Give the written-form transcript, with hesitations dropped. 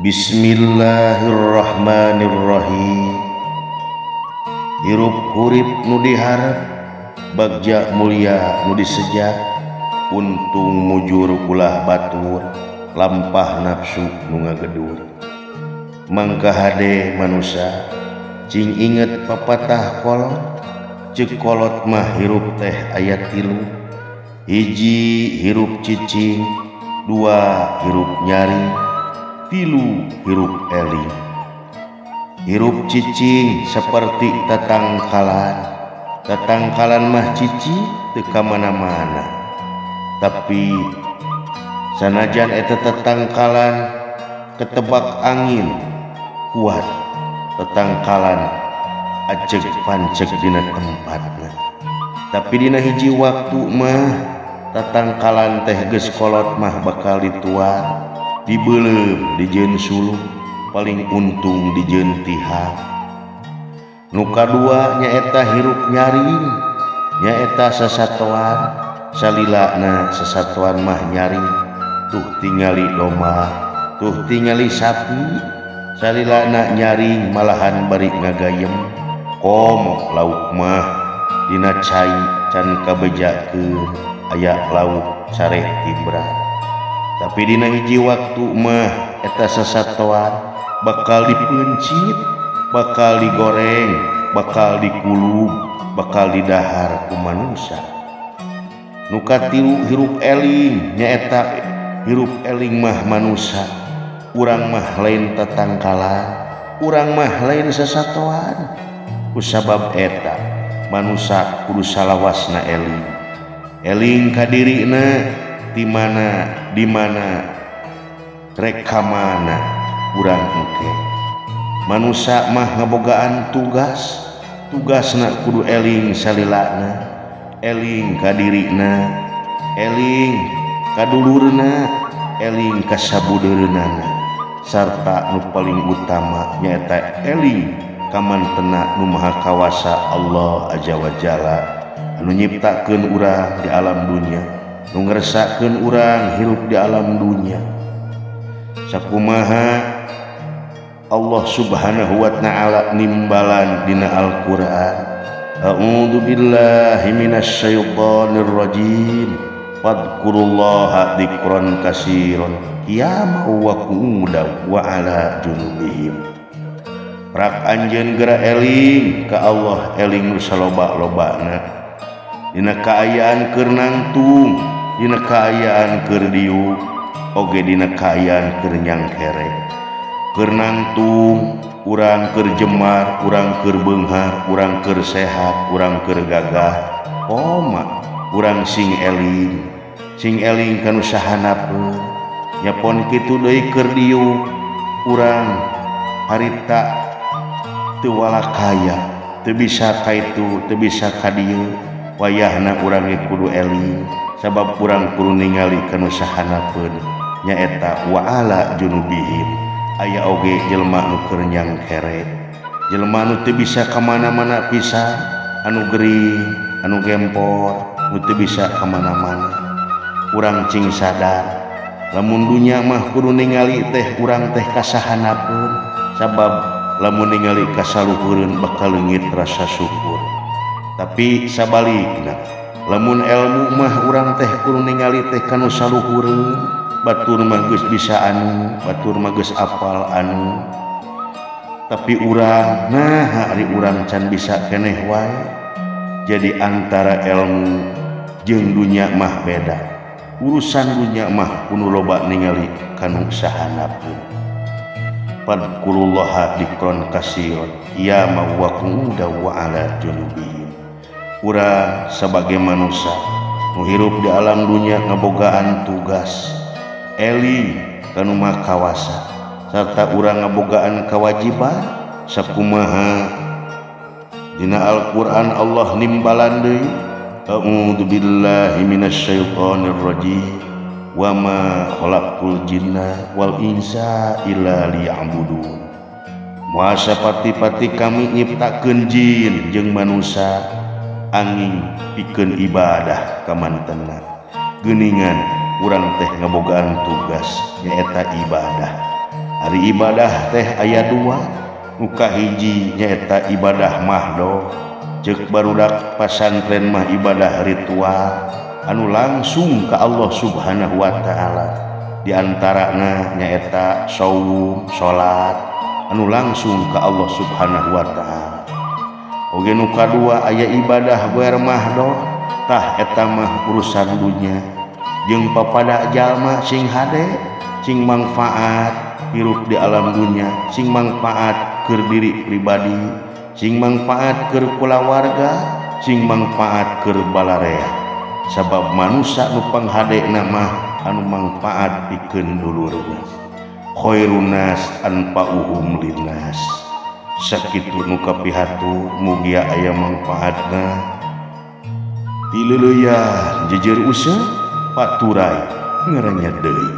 Bismillahirrahmanirrahim. Hirup hurip nu diharep, bagja mulia nu diseja, untung mujur ulah batur, lampah nafsu nu ngagedur. Mangka hade manusia, cing inget papatah kolot. Cek kolot mah hirup teh aya tilu: hiji hirup cicing, dua hirup nyaring, tilu hirup eling. Hirup cicing seperti tatangkalan. Tatangkalan mah cicing, teu ka mana-mana. Tapi sanajan eta tatangkalan ketebak angin kuat, tatangkalan aceg panceg dina tempatna. Tapi dina hiji waktu mah tatangkalan teh geus kolot mah bakal dituar, dibeuleum, dijieun suluh, paling untung dijieun tihang. Nu kadua nyaeta hirup nyaring, nyaeta sasatoan. Salilana sasatoan mah nyaring, tuh tingali domba, tuh tingali sapi, salilana nyaring malahan bari ngagayem. Komo lauk mah dina cai can kabejakeun aya lauk sare tibra. Tapi dina hiji waktu mah eta sasatoan bakal dipeuncit, bakal digoreng, bakal dikulub, bakal didahar ku manusia. Nu katilu hirup eling, nyaeta hirup eling mah manusia. Urang mah lain tatangkalan, urang mah lain sasatoan. Kusabab eta manusia kudu salawasna eling, eling ka dirina, di mana, di mana, rek ka mana urang engke. Manusia mah ngabogaan tugas, tugasna kudu eling salilana, eling ka dirina, eling ka dulurna, eling ka sabudeureunana, sarta nu paling utama nyaeta eling ka mantena nu maha kawasa, Allah Azza wa Jalla, anu nyiptakeun urang di alam dunya, nu ngersakeun urang hirup di alam dunya. Sakumaha Allah Subhanahu wa Ta'ala nimbalan dina Al-Qur'an: A'udzu billahi minasyaitonir rajim, fadhkurullaha dzikran katsiran qiyaman wa qu'udan wa ala junubihim. Prak anjeun geura eling ka Allah, eling nu saloba-lobana dina kaayaan keur nangtung, dina kaayaan keur diuk, oge dina kaayaan keur nyangkere. Keur nangtung, urang keur jemar, urang keur beunghar, urang keur sehat, urang keur gagah, koma urang sing eling, sing eling ka nu sahanapeun nya. Pon kitu deui keur diuk, urang harita teu walakaya, teu bisa ka itu, teu bisa ka dieu, wayahna urang ge kudu eling, sabab urang kudu ningali ka nu sahanapeun, nyaeta wa ala junubihim. Aya oge jelema nu keur nyangkere, jelema nu teu bisa ka mana-mana pisan, anu gering, anu gempor, nu teu bisa ka mana-mana. Urang cing sadar lamun dunya mah kudu ningali teh urang teh ka sahanapeun, sabab lamun ningali ka saluhureun bakal leungit rasa syukur. Tapi sabalikna, lamun ilmu mah urang teh kudu ningali teh ka nu saluhureun. Batur mah geus bisa anu, batur mah geus apal anu, tapi urang nah ari urang can bisa keneh wae. Jadi antara ilmu jeung dunya mah beda. Urusan dunya mah kudu loba ningali ka nu sahanapeun. Fadhkurullaha dzikran katsiran qiyaman wa qu'udan wa ala junubihim. Urang sebagai manusia nu hirup di alam dunia ngabogaan tugas eling ka nu maha kawasa, serta urang ngabogaan kewajiban. Sakumaha dina Al-Qur'an Allah nimbalan deui: A'udzu billahi minasyaitonir rajim, wa ma khalaqtul jinna wal insa illa liya'budun. Moal sapati-pati kami nyiptakeun jin jeung manusia anging pikeun ibadah ka mantena. Geuningan urang teh ngabogaan tugas, nyaeta ibadah. Ari ibadah teh aya dua. Nu kahiji nyaeta ibadah mahdoh, cek barudak pasantren mah ibadah ritual anu langsung ke Allah Subhanahu wa Ta'ala. Diantarana nyaeta saum, salat anu langsung ke Allah Subhanahu wa Ta'ala. Oge nu kadua aya ibadah ghoer mahdoh, tah eta mah urusan dunya jeung papada jalma, sing hade, sing mangfaat hirup di alam dunya, sing mangfaat keur diri pribadi, sing mangfaat keur kulawarga, sing mangfaat keur balarea, sabab manusia nu panghadena mah anu mangfaat pikeun dulurna. Khairunnas anfa'uhum linnas. Sakitu nu kapihatur, mugia aya mangfaatna. Pileuleyan jejer useuh paturay ngaranya deui.